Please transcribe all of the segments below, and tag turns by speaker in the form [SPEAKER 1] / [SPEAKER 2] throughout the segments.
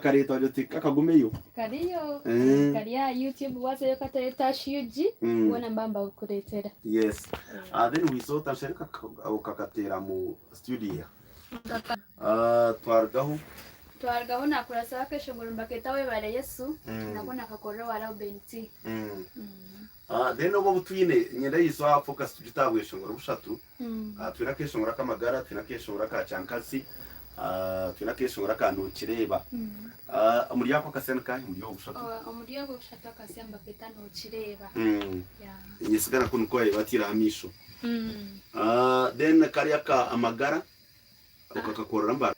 [SPEAKER 1] Okakareeta wagira oti kakagumeyo.
[SPEAKER 2] Kariyo.
[SPEAKER 1] Eh.
[SPEAKER 2] Kari aha YouTube wazayo okatayo Tash UG
[SPEAKER 1] Mm.
[SPEAKER 2] boona nibaba nibakureetera.
[SPEAKER 1] Yes. Ah, then we saw Tasha reka okakateera mu studio. Ah, twarugaho.
[SPEAKER 2] Twarugaho nakurasaho akeshongoro nibakeeta Webare Yesu
[SPEAKER 1] Mm.
[SPEAKER 2] nako nakakorera owa Reuben T.
[SPEAKER 1] Mm.
[SPEAKER 2] Mm.
[SPEAKER 1] Ah, then obu obutwine nyenda yiso aha focus tugite aha bweshongoro bushatu.
[SPEAKER 2] Mm.
[SPEAKER 1] Ah, twine akeshongoro akamagara, twine akeshongoro aka kyankazi, ah, twine akeshongoro aka nokireeba.
[SPEAKER 2] Mm.
[SPEAKER 1] Ah, omuri ako akasya nikahe omuri obu bushatu?
[SPEAKER 2] Omuri obwo bushatu akasya nibakeeta Nokireeba.
[SPEAKER 1] Mm.
[SPEAKER 2] Yeah.
[SPEAKER 1] Nyesiga nako niko wayebatire aha maisho.
[SPEAKER 2] Mm.
[SPEAKER 1] Ah, then kariya ka amagara okakakorera mbara.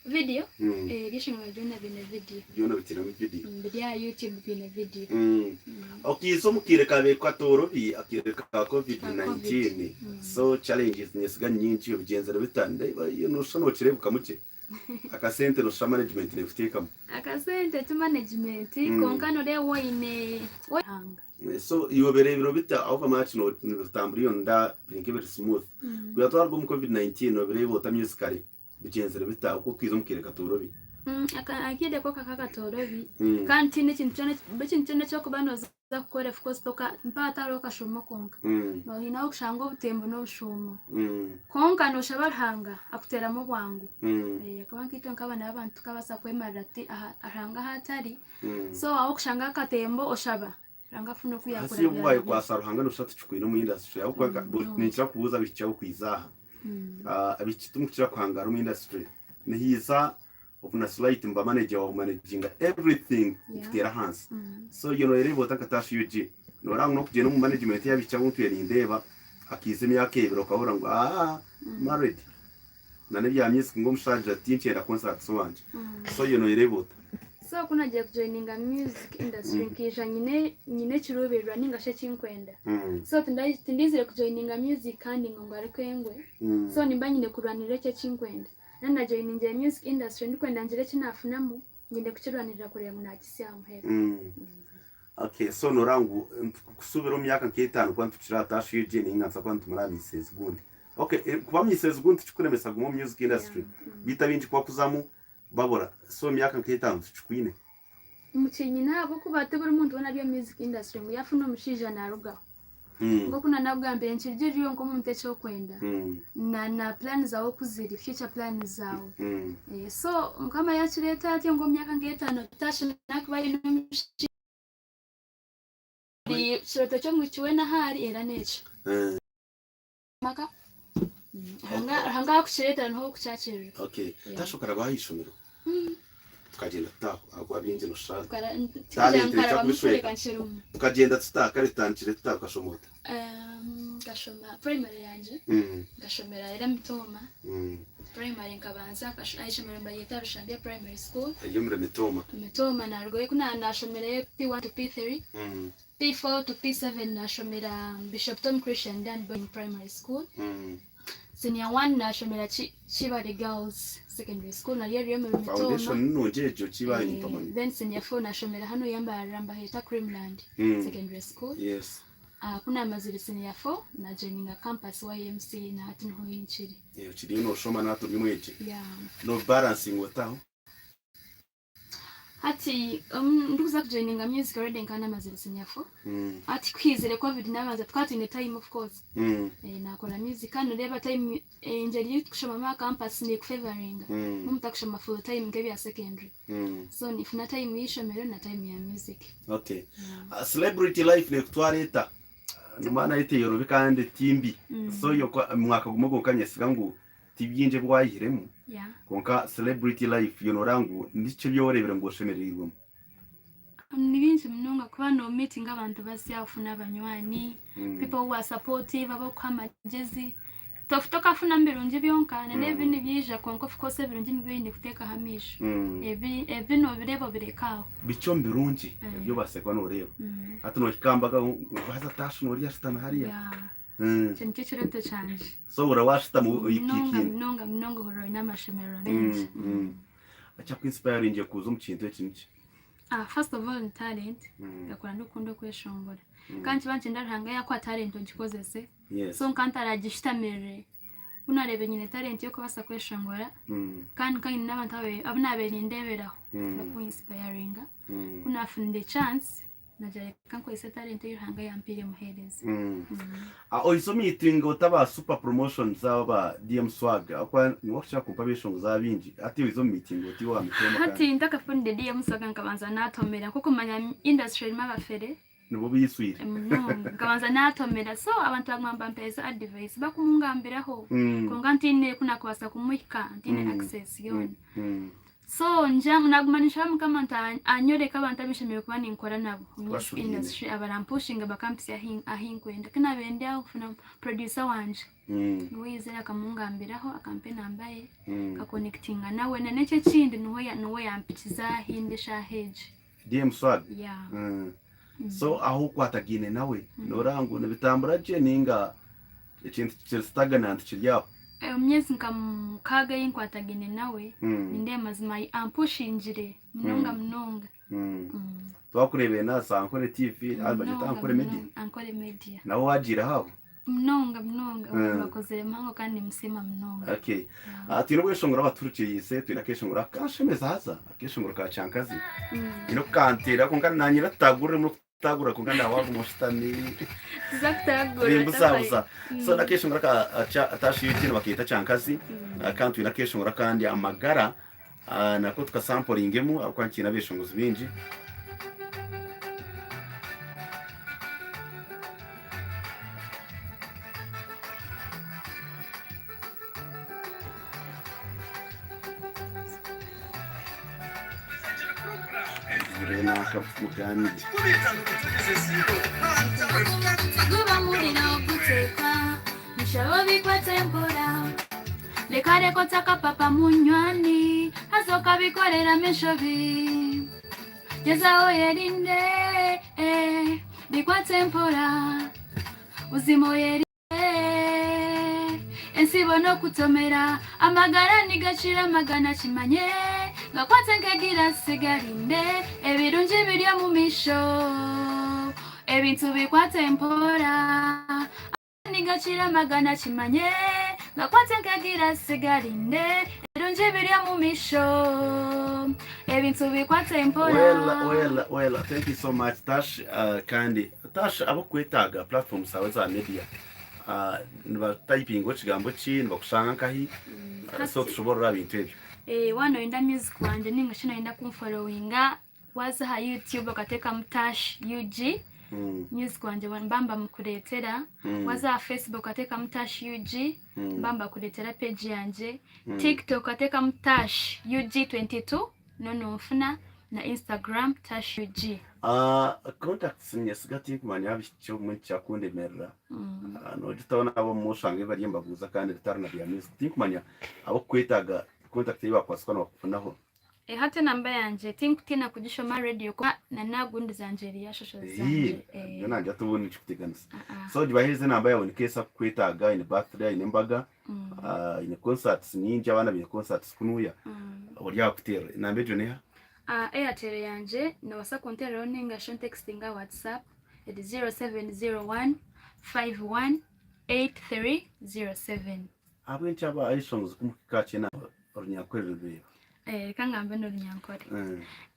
[SPEAKER 2] Video?
[SPEAKER 1] Mm.
[SPEAKER 2] Eh, ebyeshongoro byona biine video.
[SPEAKER 1] Byona biteiremu video.
[SPEAKER 2] Mm, biri aha YouTube biine video.
[SPEAKER 1] Mm.
[SPEAKER 2] Mm.
[SPEAKER 1] Okiisa omu kaire kabaire katoorobi, akaire ka
[SPEAKER 2] Ka
[SPEAKER 1] covid
[SPEAKER 2] COVID.
[SPEAKER 1] 19.
[SPEAKER 2] Mm.
[SPEAKER 1] So challenges nyesiga ni nyingi obigyenzire bita? Ndeeba noshusha nokireebukamu gye. Akasente noshusha management nekuteekamu.
[SPEAKER 2] Akasente ti management
[SPEAKER 1] Mm.
[SPEAKER 2] kwonka noreeba oine Ruhanga.
[SPEAKER 1] So iwe obireebire bita however much nibitambura iyo nda biri nk'ebiri smooth.
[SPEAKER 2] Mm.
[SPEAKER 1] Kwiha twaruga omu covid 19 obireeba ota musically bigyenzire bita oku okwiza omu kaire katoorobi?
[SPEAKER 2] Mm, aka- akaire ko kaka katoorobi
[SPEAKER 1] Mm.
[SPEAKER 2] kandi tihaine ekintu kyona ekintu kyona eky'okuba nooza kukora of course toka mpaho hatariho kashuumo konka
[SPEAKER 1] Mm.
[SPEAKER 2] noine ahu okushanga obutembo n'obushuumo
[SPEAKER 1] Mm.
[SPEAKER 2] kwonka nooshaba Ruhanga akuteeramu obwangu
[SPEAKER 1] Mm.
[SPEAKER 2] Eh, ahakuba nkaitwe nk'abaana b'abantu tukabaasa kwemarira tuti aha Ruhanga ahu atari
[SPEAKER 1] Mm.
[SPEAKER 2] so ahu okushanga akatembo oshaba Ruhanga afune oku
[SPEAKER 1] Hasi
[SPEAKER 2] yaakurabya
[SPEAKER 1] obu
[SPEAKER 2] arabya.
[SPEAKER 1] wayekwasa Ruhanga noshusha tikikwine omu industry ahabw'okuba
[SPEAKER 2] Mm,
[SPEAKER 1] bu-
[SPEAKER 2] no.
[SPEAKER 1] ninkira kubuuza abaishiki abokwiza aha
[SPEAKER 2] Mm.
[SPEAKER 1] Ah, abaishiki timukukira kuhangara omu industry nihaija ofuna slight muba manager wawe managinga everything
[SPEAKER 2] Yeah.
[SPEAKER 1] nikuteera ahansi
[SPEAKER 2] Mm.
[SPEAKER 1] so iyo noyereeba ota nka Tash UG noreba ngu nokugyenda omu management y'abaishiki abu ntwire nindeeba akaiza emyaka ebiri okahurira ngu aah
[SPEAKER 2] Mm.
[SPEAKER 1] married na n'ebya music ngu omushaija tinkyenda concerts wangye
[SPEAKER 2] Mm.
[SPEAKER 1] so iyo noyereeba ota
[SPEAKER 2] So ku nagiire kujoininga music industry
[SPEAKER 1] Mm.
[SPEAKER 2] nkaija nyine nyine ekiruubirirwa ninga shi eki nkwenda.
[SPEAKER 1] Mm.
[SPEAKER 2] So tindai tindaizire kujoininga music kandi ngu ngaruke ngwe.
[SPEAKER 1] Mm.
[SPEAKER 2] So nimba nyine kurwanirira ekyo eki nkwenda. Naaba najoiningire music industry ndikwenda ngire eki naafunamu, nyine kukirwanirira kureeba ngu naakihitsya aha muheru.
[SPEAKER 1] Mm. Okay, so noreba ngu nitukusubira omu myaka nk'etaano kuba nitukira aha Tash UG ninga nituza kuba nitumara aha Misezi gundi. Okay, eh, kuba Misezi gundi tikikuremesa kuguma omu music industry.
[SPEAKER 2] Yeah.
[SPEAKER 1] Beitu abaingi ku bakuzamu babura. So emyaka nk'etaano tikikwine.
[SPEAKER 2] Mukinyine ahabw'okuba ti buri muntu weena ari omu music industry ngu yaafuna omushaija naarugaho.
[SPEAKER 1] Mm.
[SPEAKER 2] Nk'oku naanakugambire nikirugirira iwe nk'omuntu eki orikwenda
[SPEAKER 1] Mm.
[SPEAKER 2] na na plan zaawe oku ziri, future plans zaawe.
[SPEAKER 1] Mm.
[SPEAKER 2] Eh, so Mukama yaakireeta atyo ngu omu myaka nk'etaano Tash naakuba aine omushaija. Buri kirooto ky'omwishiki weena ahu ari era n'ekyo.
[SPEAKER 1] Eh.
[SPEAKER 2] Maka Ruhanga Ruhanga akukireetera niho okukyakirira.
[SPEAKER 1] Okay.
[SPEAKER 2] Yeah.
[SPEAKER 1] Tash okaraba aha ishomero tukagyenda tutaho ahakuba bingi noshusha
[SPEAKER 2] Tukara
[SPEAKER 1] Talent
[SPEAKER 2] tikugira nkarabamu
[SPEAKER 1] ekyakushweka.
[SPEAKER 2] kureka nkirimu.
[SPEAKER 1] Tukagyenda tutaha kare tutandikire tutaha tukashoma ota?
[SPEAKER 2] Um, nkashoma primary yangye
[SPEAKER 1] Mm.
[SPEAKER 2] nkashomera era Mitooma.
[SPEAKER 1] Mm.
[SPEAKER 2] Primary nkabanza aha ishomero nibaryeta Rushambya Primary School.
[SPEAKER 1] Eri omuri Mitooma.
[SPEAKER 2] Mitooma narugayo ku naashomireyo P1 to P3.
[SPEAKER 1] Mm.
[SPEAKER 2] P4 to P7 nashomera Bishop Tom Christian Dan Boarding Primary School.
[SPEAKER 1] Mm.
[SPEAKER 2] Senior 1 nashomera Kibale Girls Secondary School naryo riri omuri Mitooma.
[SPEAKER 1] Foundation nungi egyo Kibale
[SPEAKER 2] Eh,
[SPEAKER 1] nimpamanya.
[SPEAKER 2] then senior 4 nashomera hanu Yambarara mbaheta Creamland
[SPEAKER 1] Mm.
[SPEAKER 2] Secondary School.
[SPEAKER 1] Yes.
[SPEAKER 2] Uh, ku namazire senior 4 na joininga campus YMC na hati niho nkiri.
[SPEAKER 1] Eh, okiriyo noshoma nahati ori omwegi.
[SPEAKER 2] Yeah.
[SPEAKER 1] No balancing otaho.
[SPEAKER 2] Hati um, ndikuza kujoininga music already nkaba namazire senior 4.
[SPEAKER 1] Mm.
[SPEAKER 2] Hati kuhizire covid nabanza tukaba twine time of course.
[SPEAKER 1] Mm.
[SPEAKER 2] Eh, nakora music kandi noreeba time engyeri ei tukushomamu aha campus nekufavoringa
[SPEAKER 1] Mm.
[SPEAKER 2] mutakushoma full time nk'ebya secondary.
[SPEAKER 1] Mm.
[SPEAKER 2] So nifuna time y'eishomero na time ya music.
[SPEAKER 1] Okay.
[SPEAKER 2] Yeah.
[SPEAKER 1] Uh, celebrity life nekutwara eta? Nimwana eteyorobi kandi timbi.
[SPEAKER 2] Mm.
[SPEAKER 1] So yo mwaka gumwe gwonka nyesiga ngu Ti bingi ebi waayihiremu,
[SPEAKER 2] Yeah.
[SPEAKER 1] kwonka celebrity life yo nooreba ngu niki ebi oreebire ngu oshemereirwemu?
[SPEAKER 2] Ni bingi munonga kuba no meetinga abantu basya ofuna abanywani, people who are supportive abakuha amagyezi. Tokafunamu birungi byonka na n'ebibi nibyija kwonka of course ebirungi nibyo oine kuteekaho amaisho. Ebi ebi nobireeba obireke aho.
[SPEAKER 1] Bikye omu birungi ebi obaasire kuba nooreeba. Hati noohika aha mbaga ngu haza Tash nooriya ashutami hariya.
[SPEAKER 2] Yeah.
[SPEAKER 1] Mm.
[SPEAKER 2] Ekyo nikyo kirooto kyangye.
[SPEAKER 1] So ohurira waashutama
[SPEAKER 2] Munonga
[SPEAKER 1] oikiikaine.
[SPEAKER 2] munonga munonga ohurira oine amashemererwa maingi.
[SPEAKER 1] Mm, mm. Ekyakwinsipayaringire kuza omu kintu eki niki?
[SPEAKER 2] Ah, first of all ni talent,
[SPEAKER 1] Mm.
[SPEAKER 2] ngakora ndikukunda okweshongora.
[SPEAKER 1] Mm.
[SPEAKER 2] Kandi nikiba nikyenda Ruhanga yakuha talent ogikozese.
[SPEAKER 1] Yes.
[SPEAKER 2] So nka ntaragishutamirire. Ku naareebire nyine talent y'okubaasa kweshongora kandi nkaba nyine n'abantu abu naabaire nindeeberaho bakunsipayaringa, ku naafunire chance naagira reka nkozese talent ei Ruhanga yampaire muheereze.
[SPEAKER 1] Ohize omu miitingi ota ba super promotions abo ba DM Swag ahabw'okuba nibo bakukira kumpa abeshongozi aba baingi hati ohize omu miitingi ota iwe wa mitooma
[SPEAKER 2] Hati
[SPEAKER 1] kandi
[SPEAKER 2] ntakafunire DM Swag nkabanza naatomera nk'okumanya industry erimu abafere
[SPEAKER 1] nibo baiswire.
[SPEAKER 2] Munonga nkabanza naatomera so abantu baguma nibampeereza advice bakumungambiraho kwonka ntiine ku naakubaasa kumuhika ntiine access yoona. So ngira ngu naaguma ninshaba Mukama nti anyoreke abantu abu nshemereire kuba ninkora nabo omu music industry abarampushinga bakampitsya ahi nkwenda. Ku naabaire ndi aho kufuna producer wangye niwe yaizire akamungambiraho akampa enamba ye nkakonekitinga nawe na n'ekyo ekindi niwe yampikize ahi ndi eshaaha egi.
[SPEAKER 1] DM Swag?
[SPEAKER 2] Yeah.
[SPEAKER 1] So ahu okwatagaine nawe nooreba ngu nibitambura gye nainga ekintu kiri stagnant kiri aho?
[SPEAKER 2] Omu myezi nka mukaaga ei nkwatagaine nawe, nindeeba mazima ampushingire munonga munonga.
[SPEAKER 1] Twakureebire n'aha za Ankole TV, bagyeta Ankole Media?
[SPEAKER 2] Ankole Media.
[SPEAKER 1] Nawe waagiireho aho?
[SPEAKER 2] Munonga munonga bakozire muhango kandi nimusiima munonga.
[SPEAKER 1] Okay. Ah, twine obweshongoro abaturukiriise twine akeshongoro akanshemeza haza akeshongoro ka kyankazi nyine okukanteera kwonka nanye natutagurire muri kutagurira kwonka nawaguma oshutami
[SPEAKER 2] Tuza kutagurira
[SPEAKER 1] bimbuzabuza so nakeshongoro ka atashiitine bakeeta kyankazi. Kandi twine akeshongoro akandi amagara. Ah, nako tukasamporingemu ahabw'okuba nkiine abeshongozi baingi. Muganire.
[SPEAKER 2] Guba muriro guteeka nshaba obikwate mpora. Reka reka otakapapa munywani haza okabikoreramu enshobi. Gyezaho oyerinde bikwate mpora buzima oyerinde ensibo n'okutomera amagara nigakira amagana kimanye gakwate nk'egirasi garinde ebirungi biri omu maisho ebintu bikwate mpora. Nigakira amagana kimanye Gakwate nk'egirasi garinde Ebirungi biri omu maisho Ebintu bikwate mpora.
[SPEAKER 1] Well, well, well, thank you so much Tash. Kandi Tash abakukwetaaga platforms zaawe za media nibatayipingaho kigambo ki, nibakushanga nkahi? So tushoboorore aha bintu ebyo.
[SPEAKER 2] Waaba noyenda music wangye ninga shi noyenda kunforowinga Waza aha YouTube okateekamu Tash UG, music wangye nibaba nibamukureetera. Waza aha Facebook okateekamu Tash UG, nibaba nibakureetera page yangye. TikTok okateekamu Tash UG 22 niho nonfuna na Instagram Tash UG.
[SPEAKER 1] Contacts ninyesiga tinkumanya biki obumwe nikikyakundemerera. Nogira ota n'abamwe oshanga ebi bariyo nibabuuza kandi bitari na bya music. Tinkumanya abakukwetaaga contact ei baakubaasa kuba nibakufunaho.
[SPEAKER 2] Hati enamba yangye tinkutiina kugishoma aha radio kuba na n'aha gundi zangye eriyo aha socials zangye.
[SPEAKER 1] Ii, nangye hati obundi nikikuteganisa. So gibaheereze enamba yaawe in case akukwetaaga aine birthday, aine embaga, aine concerts nyingi, abaana baine concerts kunuuya, ori ahakuteerera. Enamba egyo neeha?
[SPEAKER 2] Airtel yangye noobaasa kunteereraho nainga shi ontekisinge aha WhatsApp eri 0701 51 8307.
[SPEAKER 1] Ahabw'enki aba ayeshongozi kumuhika aha kyena Orunyankore rureeba?
[SPEAKER 2] Reka ngambe n'orunyankore.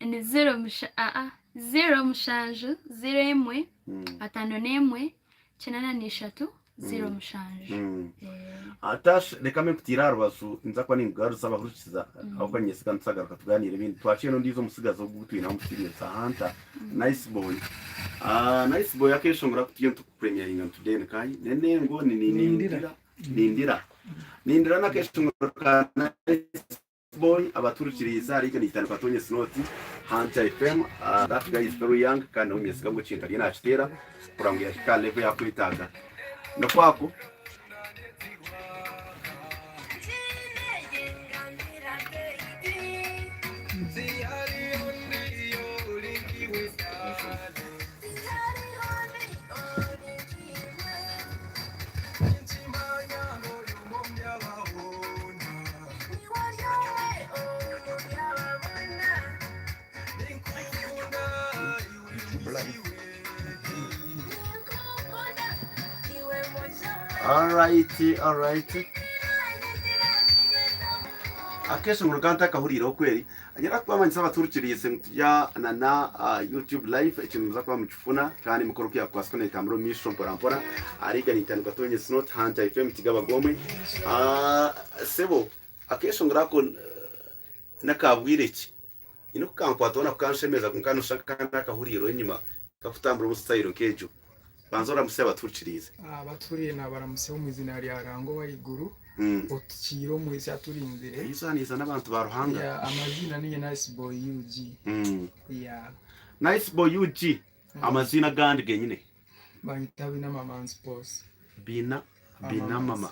[SPEAKER 2] Ni ziro musha aa ziro mushanju ziro emwe 51 83 ziro mushanju.
[SPEAKER 1] Tash reka mbe nkutiire aha rubaju ninza kuba ninkugaruza abahurikiza ahabw'okuba niinyesiga nituzagaruka tugaaniire ebindi. Twakiire n'ondiijo omutsigazi ogu twine aha omu studio Sahanta Nice Boy. Nice Boy akeeshongora ku turiyo nitukupremiyaringa nitugyenda nkahi? N'enengo ni
[SPEAKER 3] Nindira.
[SPEAKER 1] Nindira. Nindira n'akeshongoro ka Nice Boy abaturukiriize ahari igana itano Katonye Sinoti Hunter FM. That guy is very young kandi nawe nimyesiga ngu ekintu ariyo nakiteera kurora ngu yahika aha level eyakwetaaga. Nikwo ako. Alright, alright. Akeshongoro ka ntakahuriireho kweri. Nyenda kubamanyisa abaturikiriise ngu turya na na YouTube live ekintu nimuza kuba mukifuna kandi emikoro ku yakukwasa ku netambura omu maisho mpora mpora. Ahariga nitandika Toonye Snot Hunter FM Kigaba Gomwe. Sebo akeshongoro ako nakabwire ki? Nyine kukankwataho na kukanshemeza kwonka noshusha nka nakahuriireho enyima kakutambura omu style nk'egyo. Banza oramusye abatuhurikiriize.
[SPEAKER 3] Abaturiire nabaramutsya omu izina rya Ruhanga ow'ahaiguru otukiire omu eki aturinzire.
[SPEAKER 1] Eyizaniiza n'abantu ba Ruhanga.
[SPEAKER 3] Yeah, amaziina ninye Nice Boy UG. Yeah.
[SPEAKER 1] Nice Boy UG amaziina agandi genyine?
[SPEAKER 3] Banyeta Bina Mamanzi Boss.
[SPEAKER 1] Bina Bina Mama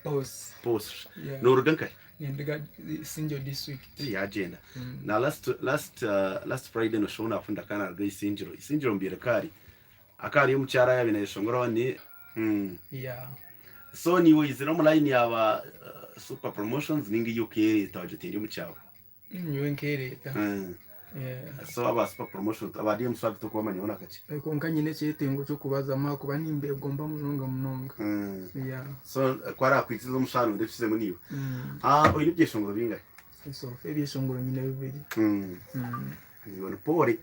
[SPEAKER 3] Boss.
[SPEAKER 1] Boss.
[SPEAKER 3] Yeah.
[SPEAKER 1] Noruga nkahi?
[SPEAKER 3] Ninduga Isingiro district.
[SPEAKER 1] Yagyenda. Na last last last Friday noshusha nafunda akana naruga Isingiro. Isingiro mbiire kari. Akaba ari omukyara ayabaire nayeshongora ni
[SPEAKER 3] Yeah.
[SPEAKER 1] So niiwe oizire omu line ya ba super promotions ninga iwe okeereeta wagira oti ndi omu kyawe?
[SPEAKER 3] Nyowe nkeereeta. Yeah.
[SPEAKER 1] So aba super promotions aba DM swag tokubamanyaho na kakye?
[SPEAKER 3] Kwonka nyine ekyetengo ky'okubazamu ahakuba nimbeegomba munonga munonga. Yeah.
[SPEAKER 1] So ku arakwikiriza omushana ondi ekizemu niiwe. Oine ebyeshongoro bingahi?
[SPEAKER 3] So ebyeshongoro nyine bibiri.
[SPEAKER 1] Iwe ni pore.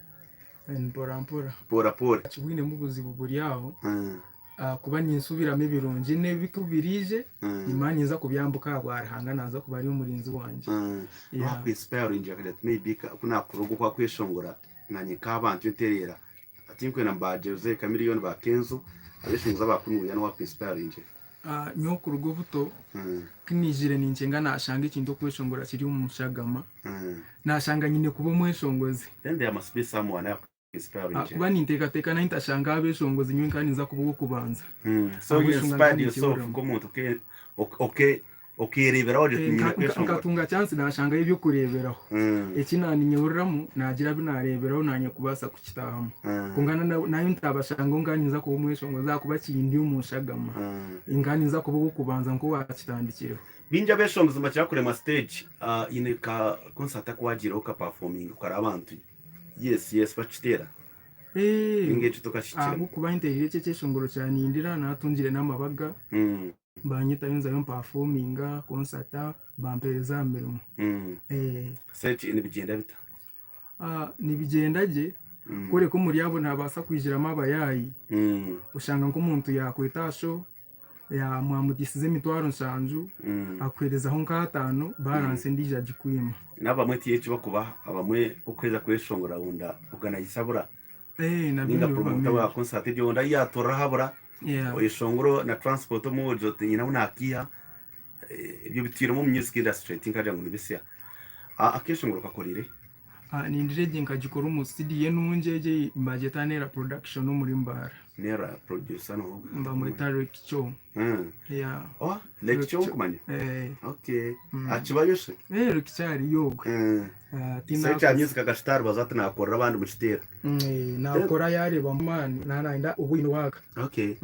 [SPEAKER 3] Mpora mpora.
[SPEAKER 1] Pora pore.
[SPEAKER 3] Tibwinemu buzibu buri aho ahakuba ninsubiramu ebirungi n'ebibi ku biriije nimba ninza kubyambuka ahabwa Ruhanga naaza kuba ari omurinzi wangye.
[SPEAKER 1] Nooha ku inspiringira akagira ati maybe ku naakura ogu okweshongora naanye nk'abantu ntereera tinkwenda ngu ba Jose Chameleone ba Kenzo abeshongozi abakunuuya n'owa ku inspiringire?
[SPEAKER 3] Nyowe kuruga obuto ku naizire ninkyenga naashanga ekintu okweshongora kiri omu shagama, naashanga nyine kuba omweshongozi.
[SPEAKER 1] Then there must be someone aku inspiringire.
[SPEAKER 3] Ahakuba ninteekateeka nahi ntashanga abeshongozi nyowe nkaba ninza kuba ow'okubanza.
[SPEAKER 1] So you inspired yourself nk'omuntu okeereeberaho oti nyine kweshongora.
[SPEAKER 3] Nkatunga chance naashangayo eby'okureeberaho. Eki naaninyehuriramu naagira abu naareeberaho naanye kubaasa kukitaahamu. Kwonka nahi ntaabashangaho nkaba ninza kuba omweshongozi ahakuba kindi omu nshagama. Nkaba ninza kuba ow'okubanza nk'owaakitandikireho.
[SPEAKER 1] Baingi abeshongozi nibakira kurema stage haine ka concert aku wagiireho oka performinga okareba abantu yes yes bakiteera ninga ekyo tokakihikiremu.
[SPEAKER 3] Ahabw'okuba ntereire eki ekyeshongoro kya Nindira naatungire n'amabaga. Banyetayo nzayo mpafominga konsata bampereza aha mirimo.
[SPEAKER 1] Sente nibigyenda bita?
[SPEAKER 3] Nibigyenda gye kureka omuri abo nihabaasa kwijiramu abayaayi oshanga nk'omuntu yaakweta aha show mwamutiisize emitwaro nshanju akuheerezaho nk'ataano baransi endiijo agikwima.
[SPEAKER 1] N'abamwe tihaine eki barikubaha abamwe okuheza kweshongora onda oganayise abura. Ninga promoter wa concert egyo onda yatorora habura oyeshongoro na transport omwojo oti nyine ahu nakiiha ebyo bitwiremu omu music industry tinkagira ngu nibisya. Akeshongoro okakorire?
[SPEAKER 3] Nindira egi nkagikora omu studio enungi egi nibagyeta Nera production omuri Mbarara.
[SPEAKER 1] Nera producer noha ogwo?
[SPEAKER 3] Nibamweta Rekcho. Yeah.
[SPEAKER 1] Oh, Lekcho nkumanya? Okay. Akibayo shi?
[SPEAKER 3] Rekcho ariyo ogwe.
[SPEAKER 1] So ekya music akakita aha rubaju ati nakorera abandi mukiteera.
[SPEAKER 3] Nakora yareeba amaani nayenda obwine waaka.
[SPEAKER 1] Okay.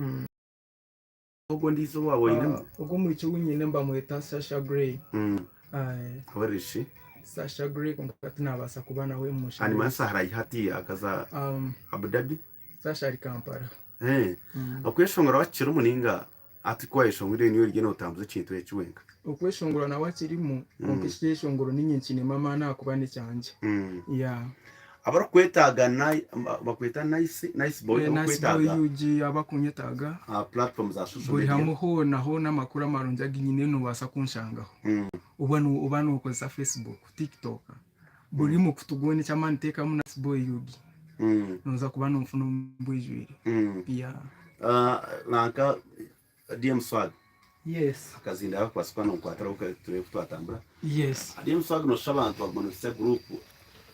[SPEAKER 1] Ogwo ondiijo owaaba oinemu?
[SPEAKER 3] Ogwo omwishiki ou nyine nibamweta Sasha Grey.
[SPEAKER 1] Ori shi?
[SPEAKER 3] Sasha Grey kwonka tinabaasa kuba nawe omu
[SPEAKER 1] Hanyuma
[SPEAKER 3] mushaija.
[SPEAKER 1] Sasha ari hatiiya akaza Abu Dhabi?
[SPEAKER 3] Sasha ari Kampala.
[SPEAKER 1] Okweshongora wakirimu ninga hati ku wayeshongwire niiwe oriyo notambuza ekintu eki wenka?
[SPEAKER 3] Okweshongora nawe akirimu kwonka ekyeshongoro ninye nkinemu amaani ahakuba nekyangye. Yeah.
[SPEAKER 1] Abarikwetaaga bakweta nice nice boy
[SPEAKER 3] Nice boy
[SPEAKER 1] abakwetaaga
[SPEAKER 3] UG abakunyetaaga
[SPEAKER 1] aha platform za social
[SPEAKER 3] buri
[SPEAKER 1] media.
[SPEAKER 3] hamwe hoona hoona amakuru amarungi agu nyine nobaasa kunshangaho. Oba oba nokozesa Facebook, TikTok buri mukutu gwona eky'amaani teekamu Nice boy UG noza kuba nonfuna omu bwijwire. Yeah.
[SPEAKER 1] Nanka DM Swag
[SPEAKER 3] Yes.
[SPEAKER 1] akazinda akakwasa kuba nonkwatiraho turebe ku twatambura.
[SPEAKER 3] Yes.
[SPEAKER 1] DM Swag noshusha abantu baguma nibahitsya group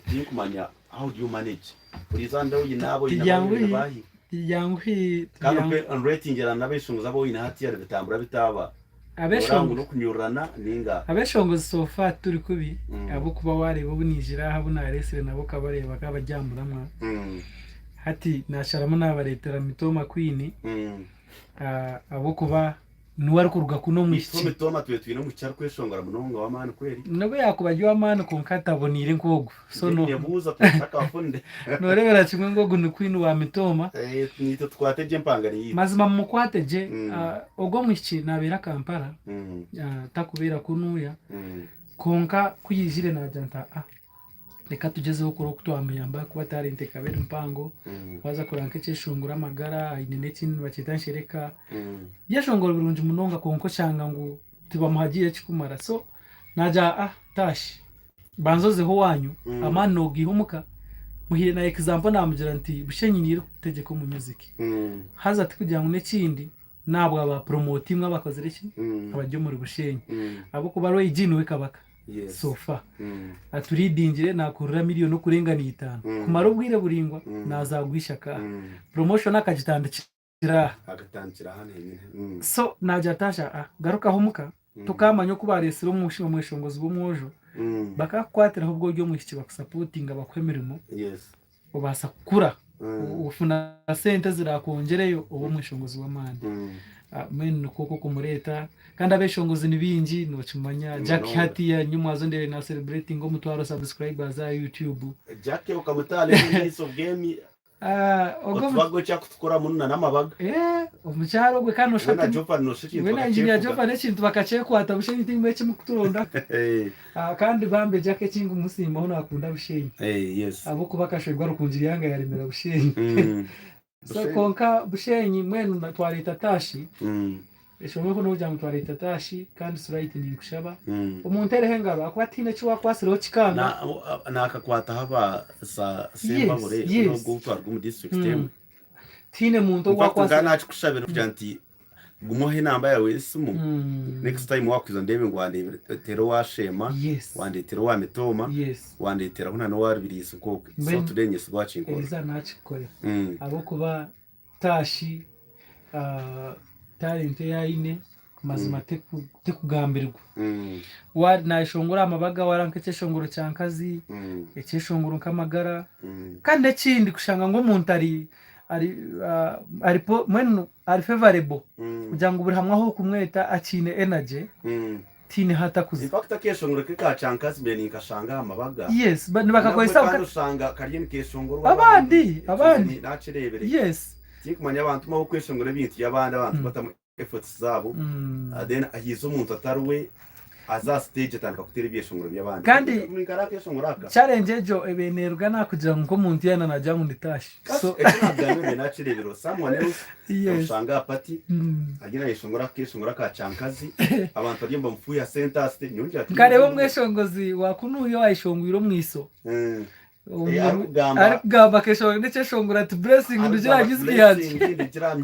[SPEAKER 1] tinkumanya how do you manage buriizooba nde oine abo oine abo oine baahi
[SPEAKER 4] Tibyanguhi
[SPEAKER 1] kandi ope onratingirana n'abeshongozi abu oine hatiya nibitambura bita aba
[SPEAKER 4] Abeshongozi
[SPEAKER 1] Oraba ngu n'okunyururana ninga.
[SPEAKER 4] Abeshongozi so far tituri kubi ahabw'okuba wareeba obu naijire aha abu naresire nabo okabareeba bakaba bari aha muramwa hati nasharamu nabaretera Mitooma Queen Ahabw'okuba niwe arikuruga kunu
[SPEAKER 1] Omwishiki
[SPEAKER 4] omwishiki.
[SPEAKER 1] Mitooma twine twine omwishiki arikweshongora munonga w'amaani kweri.
[SPEAKER 4] Nobu yaakuba ari ow'amaani kwonka taboneire nk'ogu. So no
[SPEAKER 1] Nebuuza tutakafundire.
[SPEAKER 4] Nooreebera kimwe ngu ogu ni Queen wa Mitooma.
[SPEAKER 1] Naitwe tukwate gye empangare yaitu.
[SPEAKER 4] Mazima mumukwate gye. Ogu omwishiki naabeera Kampala, takubeera kunuuya. Kwonka ku yaijire naagira nti aa reka tugyezeho kureba oku twamuyamba ahakuba talent ekaba eri mpango, waaza kureba nk'ekyeshongoro amagara aine n'ekindi nibakyeta nshereka, ebyeshongoro birungi munonga kwonka oshanga ngu tibamuhagiire ekirikumara so naagira aa Tash banza ozeho owaanyu amaani noogaiha omuka, muhaire na example naamugira nti Bushenyi niyo erikutegyeka omu music haza tikugira ngu n'ekindi N'ahabwa ba promote imwe abakozire ki? Abari omuri Bushenyi. Ahabw'okuba Roy G niwe kabaka so far. Atuleadingire nakurura million okurenga n'itaano. Kumara obwire buraingwa naza gwishaka aha. Promotion akagitandikira aha.
[SPEAKER 1] Akatandikira hanu henyine.
[SPEAKER 4] So nagira ati Asha ah garukaho omuka tokamanya oku baresire omweshongozi w'omwojo bakakukwatiraho obwo ori omwishiki bakusapotinga bakuha emirimo. Obaasa kukura ofuna sente ezirakwongyereyo obe omweshongozi w'amaani. Mbwenu nikwo okwo kumureeta kandi abeshongozi ni baingi nokimanya Jack hatiiya nyomwazo ndeebire na celebratinga omutwaro subscribers aha YouTube.
[SPEAKER 1] Jack okamutaana emiiso bwemi otubaga okyakutukura munu na n'amabaga.
[SPEAKER 4] Omukyara ogwe kandi
[SPEAKER 1] We na Jovan nosha ekintu
[SPEAKER 4] we na engineer
[SPEAKER 1] bakakyefuga.
[SPEAKER 4] Jovan ekintu bakakyekwata busha tihaine ekimukuturondaho. Kandi bambe Jack ekingumusiimaho nakunda Bushenyi.
[SPEAKER 1] Yes.
[SPEAKER 4] Ahabw'okuba akashwerwa Rukungiri yanga yaremera Bushenyi. So
[SPEAKER 1] Bushenyi.
[SPEAKER 4] kwonka Bushenyi mbwenu twareeta Tashi, eshonga enkuru n'okugira ngu twareeta Tashi kandi Suraiti ninkushaba omuntereho engaro ahakuba tihaine eki wakwasireho kikanga.
[SPEAKER 1] Nakakwataho aba Sembabure n'ogwo ou twaruga omu district emwe.
[SPEAKER 4] Tihaine muntu ou
[SPEAKER 1] In fact
[SPEAKER 4] wakwasire.
[SPEAKER 1] nkaba nakikushabira kugira nti Guma ohe enamba yaawe y'esimu, next time waakwija ndeebe ngu wandeetera owa Sheema, wandeetera owa Mitooma, wandeeteraho na n'owa Rubirizi nk'okwe. So
[SPEAKER 4] Mbwenu
[SPEAKER 1] today nyesiga waakinkorera.
[SPEAKER 4] Eliza naakikukorera ahabw'okuba Tashi talent ei aine mazima tekugambirwa. Naayeshongora aha mabaga wareeba nk'ekyeshongoro kya nkazi, ekyeshongoro nk'amagara kandi n'ekindi kushanga ngu omuntu ari ari ari mbwenu ari favourable kugira ngu buri hamwe ahu orikumweta akiine energy tihaine ahu atakuza.
[SPEAKER 1] In fact akeshongoro ke ka Kyankazi mbe ninkashanga aha mabaga.
[SPEAKER 4] Yes, nibakakozesa
[SPEAKER 1] Nabwe kandi oshanga kariyo nikeshongorwa
[SPEAKER 4] abandi. Abandi, abandi.
[SPEAKER 1] Nakireebire.
[SPEAKER 4] Yes.
[SPEAKER 1] Tinkumanya abantu ahu kweshongora ebintu by'abandi abantu batamu efforts zaabo then haija omuntu atari we aza aha stage atandika kuteera ebyeshongoro by'abandi.
[SPEAKER 4] Kandi
[SPEAKER 1] Ninkara akeshongoro aka.
[SPEAKER 4] challenge egyo ebaire neruga n'aha kugira ngu nk'omuntu yeena nagira ngu ndi tash. So
[SPEAKER 1] Ekyo nagambire mbe nakireebire someone else oshanga aha party ariyo nayeshongora akeshongoro aka kyankazi abantu bariyo nibamufuuha sente aha stage nyowe ngira
[SPEAKER 4] Nkareeba omweshongozi wa kunuuya owayeshongwire omwiso.
[SPEAKER 1] Arikugamba
[SPEAKER 4] Arikugamba akeshongora n'ekyeshongoro ati blessing ndugira music yangye.
[SPEAKER 1] Blessing ndugira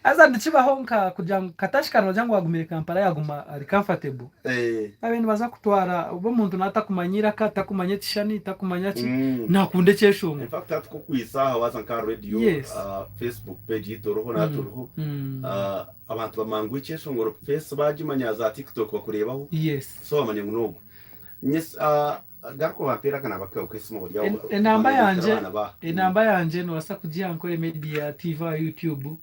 [SPEAKER 4] Haza nikibaho nka kugira ngu katashika noogira ngu agumire Kampala yaguma ari comfortable. Babaire nibaza kutwara obu omuntu naaba atakumanya eiraka, takumanya ekishushani, takumanya ki, naakunda ekyeshongoro.
[SPEAKER 1] In fact hati kukwisa aha waaza nka aha radio, Facebook page yaitu oriho naha turiho, abantu bamangu ekyeshongoro face baagimanya za TikTok bakureebaho, so bamanya ngu n'ogu. Garuka obampeere akanamba kawe k'esimu oburyo
[SPEAKER 4] Enamba yangye enamba yangye nobaasa kugiha nkore maybe aha TV aha YouTube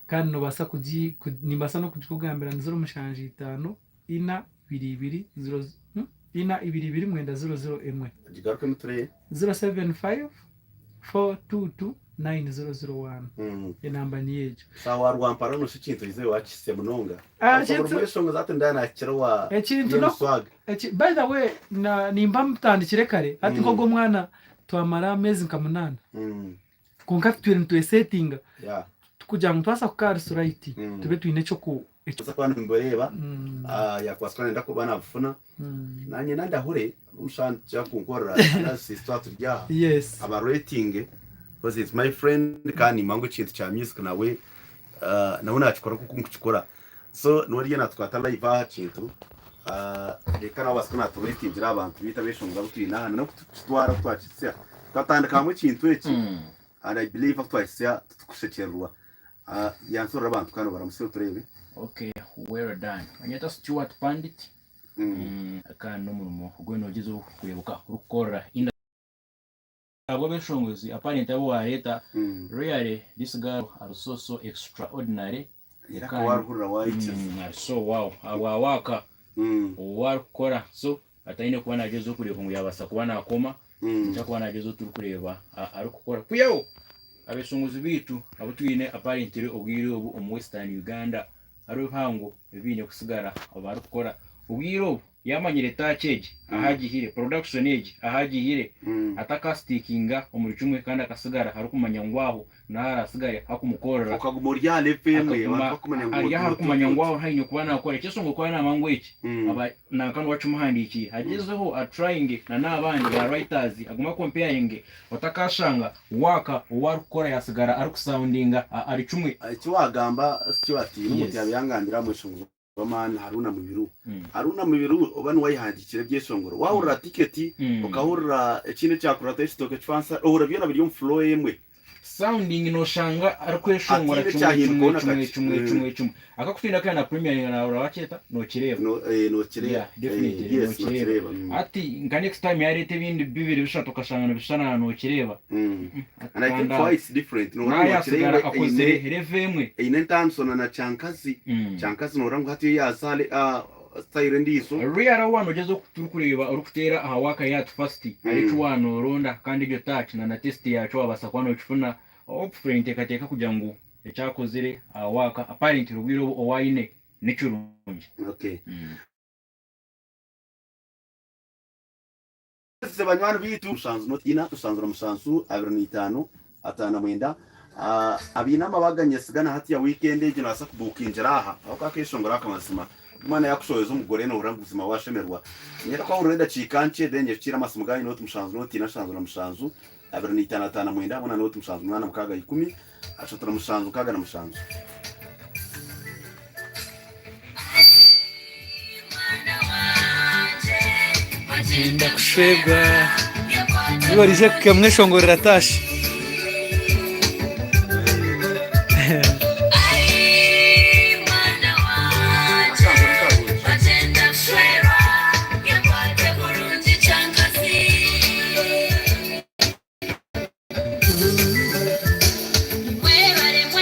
[SPEAKER 4] kandi nobaasa kugi nimbaasa n'okugikugambira ni 075 ina ibiri ibiri ziro ina ibiri ibiri mwenda ziro ziro emwe.
[SPEAKER 1] Gigarukemu turebe.
[SPEAKER 4] 075 422 9001 enamba niyo egyo.
[SPEAKER 1] Sawa wa Rwampara nosha ekintu oizire wakihitsya munonga.
[SPEAKER 4] Ah,
[SPEAKER 1] Buri
[SPEAKER 4] ekintu
[SPEAKER 1] mweshongozi hati ndaba nakikira owa
[SPEAKER 4] ekintu no
[SPEAKER 1] Swag.
[SPEAKER 4] eki, by the way na nimba mutandikire kare hati nk'ogwo omwana twamara ameezi nka munaana kwonka tutwire nitwesetinga kugira ngu twaza kuka ahari Surayiti tube twine ekyoku
[SPEAKER 1] Kuza kuba nimureeba yakwasa kuba nayenda kuba nabufuna nanye nandahure omushana nituja kunkorera analysis twaba turi aha aba rating because he's my friend kandi nimba ngu ekintu kya music nawe nawe nakikora nkoku nkukikora so niwe ariyo natukwata live aha kintu reka nawe abaase kuba naturatingira abantu beitu abeshongozi abu twine aha nokukitwara twakitsya twatandika hamwe ekintu eki and I believe ahu twakitsya titukushekyererwa. Yansorora abantu kandi obaramutsye otureebe.
[SPEAKER 5] Ok well done. Banyeta Stuart Pandit kandi n'omurimo ogu nogyezaho kurebuka orikukorera industry ahabw'abeshongozi apparent abu wareeta really this girl ari so so extraordinary
[SPEAKER 1] Eiraka warihurira waikiriza.
[SPEAKER 5] Ari so wow ahabwa waaka ou arikukora so ataine kuba nagyezaho kureeba ngu yabaasa kuba nakoma nikyo akuba nagyezaho turikureeba arikukora. Kwihaho abeshongozi beitu abu twine apparently obwire obu omu western Uganda hariho ebihango ebi baine kusigara barikukora. Obwire obu yaamanyire touch egi ahu agihire, production egi ahu agihire, atakastickinga omuri kimwe kandi akasigara arikumanya ngu aho niho arasigare hakumukorera.
[SPEAKER 1] Okaguma ori aha level emwe abantu
[SPEAKER 5] Akaguma
[SPEAKER 1] bakumanya ngu
[SPEAKER 5] ari
[SPEAKER 1] oti
[SPEAKER 5] ahu
[SPEAKER 1] oti
[SPEAKER 5] arikumanya
[SPEAKER 1] oti
[SPEAKER 5] ngu aho
[SPEAKER 1] oti.
[SPEAKER 5] niho aine kuba naakora. Eky'eshonga okuba naamanya ngu eki aba nanka niwe akimuhandiikiire agyezeho atrayinge na n'abandi ba writers agume akompeyaringe otakashanga waaka ou arikukora yaasigara arikusoundinga ari kimwe.
[SPEAKER 1] Eki waagamba Stuart n'omuntu
[SPEAKER 5] Yes.
[SPEAKER 1] yaaba yangambira aha mweshongozi w'amaani Haruna Mubiru. Haruna Mubiru oba niwe ayehandiikire ebyeshongoro. Waahurira tiketi, okahurira ekindi ekyakurataho ekitooke ekifansa, ohurira byona biri omu flow emwe.
[SPEAKER 5] Sounding noshanga arikweshongora
[SPEAKER 1] Hataine
[SPEAKER 5] kimwe
[SPEAKER 1] ekyahindukaho
[SPEAKER 5] kimwe
[SPEAKER 1] na
[SPEAKER 5] kimwe
[SPEAKER 1] kakye.
[SPEAKER 5] kimwe kimwe kimwe. Akakutinda kena na premiering na wakyeta nokireeba.
[SPEAKER 1] No, eh, nokireeba.
[SPEAKER 5] Yeah, definitely
[SPEAKER 1] Eh, yes,
[SPEAKER 5] nokireeba.
[SPEAKER 1] nokireeba.
[SPEAKER 5] Hati nka next time yareta ebindi bibiri bishatu okashanga nibishushana nokireeba.
[SPEAKER 1] And I think
[SPEAKER 5] Kandi
[SPEAKER 1] for her it's different. Nohurira
[SPEAKER 5] naye
[SPEAKER 1] ngu
[SPEAKER 5] asigara
[SPEAKER 1] nokireeba
[SPEAKER 5] akozire
[SPEAKER 1] eine
[SPEAKER 5] level emwe.
[SPEAKER 1] eine entanso na na kyankazi. Kyankazi nohurira ngu hati yo yaza ahari ah, style endiijo.
[SPEAKER 5] Real waaba nogyeza turikureeba orikuteera aha work yaatu first hariho eki waaba noronda kandi egyo touch na na taste yaakyo wabaasa kuba nokifuna hopefully ninteekateeka kugira ngu eki akozire aha work apparently obwire obu obu aine nikirungi.
[SPEAKER 1] Okay. Mwese banywani baitu, mushanju noti ina, mushanju na mushanju, 25, 59. Abaine amabaga nyesiga na hati ya weekend egi nobaasa kubukingira aha ahabw'okuba akeshongoro aka mazima omwana yakushoheza omugore nohurira ngu buzima washemerwa. Niinyenda kwahurira edakiika nkye then nyekiire amasimu ganyu noti mushanju noti ina nshanju na mushanju, 25, 59 hamwe na noti mushanju munaana mukaaga ikumi, ashatu na mushanju nkaaga na mushanju.
[SPEAKER 4] Niinyenda kushwerwa. Iwe orije kukamweshongorera tashi.